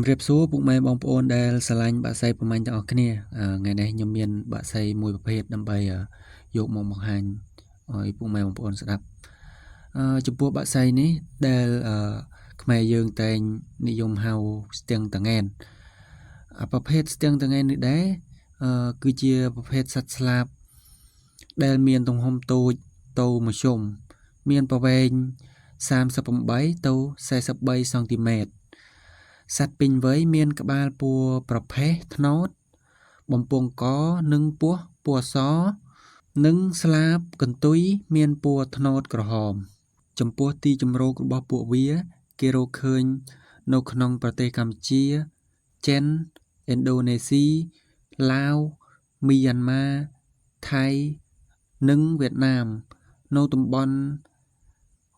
ជម្រាបសួរពុកម៉ែបងប្អូនដែលស្រឡាញ់បក្សីប្រមាញ់ទាំងអស់គ្នាថ្ងៃនេះខ្ញុំមានបក្សីមួយប្រភេទដើម្បីយកមកបង្ហាញឲ្យពុកម៉ែបងប្អូនស្ដាប់ចំពោះបក្សីនេះដែលខ្មែរយើងតែងនិយមហៅស្ទឹងតាងែនប្រភេទស្ទឹងតាងែននេះដែរគឺជាប្រភេទសត្វស្លាបដែលមានទំហំតូចទៅមធ្យមមានប្រវែង38ទៅ43សង់ទីម៉ែត្រសត្វពេញវ័យមានក្បាលពណ៌ប្រផេះត្នោតបំពង់កនិងពោះពណ៌សនិងស្លាបកន្ទុយមានពណ៌ត្នោតក្រហមចំពោះទីជម្រករបស់ពួកវាគេរកឃើញនៅក្នុងប្រទេសកម្ពុជាចិនឥណ្ឌូនេស៊ីឡាវមីយ៉ាន់ម៉ាថៃនិងវៀតណាមនៅតំបន់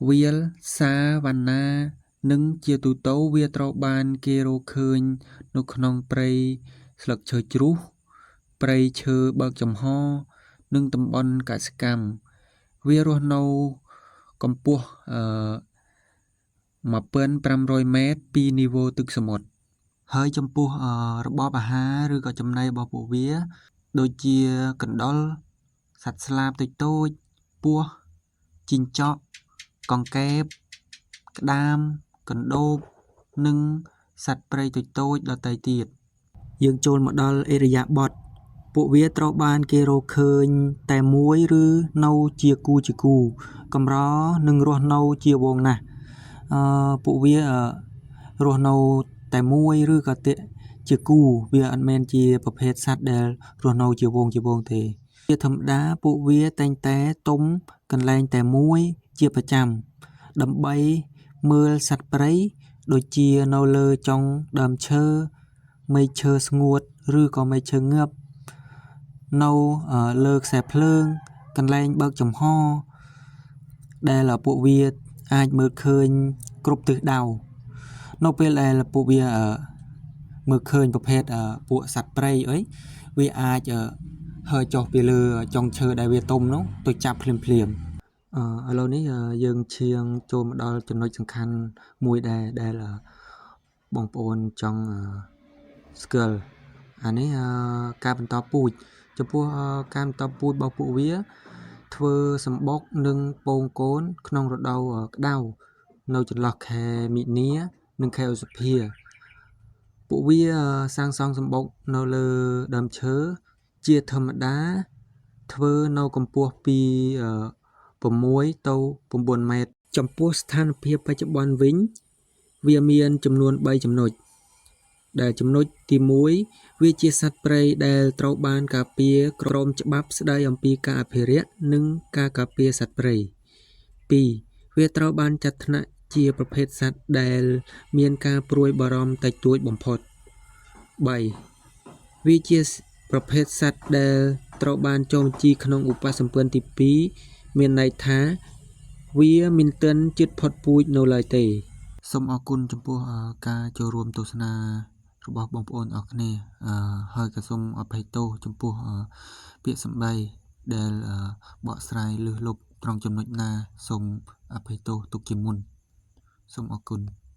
វាលសាវ៉ាណានិងជាទូទៅវាត្រូវបានគេរកឃើញនៅក្នុងព្រៃស្លឹកឈើជ្រុះព្រៃឈើបើកចំហនិងតំបន់កសិកម្មវារស់នៅកម្ពស់1500ម៉ែត្រពីនីវ៉ូទឹកសមុទ្រហើយចំពោះរបបអាហារឬក៏ចំណីរបស់ពួកវាដូចជាកណ្ដុរសត្វស្លាបតូចៗពស់ជីងចក់កង្កែបក្តាមកណ្ដូបនិងសត្វព្រៃតូចៗដទៃទៀតយើងចូលមកដល់ឥរិយាបថពួកវាត្រូវបានគេរកឃើញតែមួយឬនៅជាគូជាគូកម្រនឹងរស់នៅជាហ្វូងណាស់ពួកវារស់នៅតែមួយឬក៏ជាគូវាអត់មែនជាប្រភេទសត្វដែលរស់នៅជាហ្វូងជាហ្វូងទេជាធម្មតាពួកវាតែងតែទុំកន្លែងតែមួយជាប្រចាំដើម្បីមើលសត្វព្រៃដូចជានៅលើចុងដើមឈើមែកឈើស្ងួតឬក៏មែកឈើងាប់នៅលើខ្សែភ្លើងកន្លែងបើកចំហដែលពួកវាអាចមើលឃើញគ្រប់ទិសដៅនៅពេលដែលពួកវាមើលឃើញប្រភេទពួកសត្វព្រៃអីវាអាចហើរចុះពីលើចុងឈើដែលវាទុំនោះទៅចាប់ភ្លាមភ្លាមឥឡូវនេះយើងឈៀងចូលមកដល់ចំណុចសំខាន់មួយដែរដែលបងប្អូនចង់ស្គាល់អានេះការបន្តពូជចំពោះការបន្តពូជរបស់ពួកវាធ្វើសម្បុកនិងពងកូនក្នុងរដូវក្តៅនៅចន្លោះខែមីនានិងខែឧសភាពួកវាសាងសង់សម្បុកនៅលើដើមឈើជាធម្មតាធ្វើនៅកម្ពស់ពី6ទៅ9ម៉ែត្រចំពោះស្ថានភាពបច្ចុប្បន្នវិញវាមានចំនួន3ចំណុចដែលចំណុចទី1វាជាសត្វព្រៃដែលត្រូវបានការពារក្រោមច្បាប់ស្តីអំពីការអភិរក្សនិងការការពារសត្វព្រៃ2វាត្រូវបានចាត់ថ្នាក់ជាប្រភេទសត្វដែលមានការព្រួយបារម្ភតិចតួចបំផុត3វាជាប្រភេទសត្វដែលត្រូវបានចុះបញ្ជីក្នុងឧបសម្ព័ន្ធទី2មានន័យថាវាមិនទាន់ជិតផុតពូជនៅឡើយទេសូមអរគុណចំពោះការចូលរួមទស្សនារបស់បងប្អូនអរគ្នាហើយក៏សូមអភ័យទោសចំពោះពាក្យសម្ដីដែលបកស្រាយលើសលប់ត្រង់ចំណុចណាសូមអភ័យទោសទុកជាមុនសូមអរគុណ។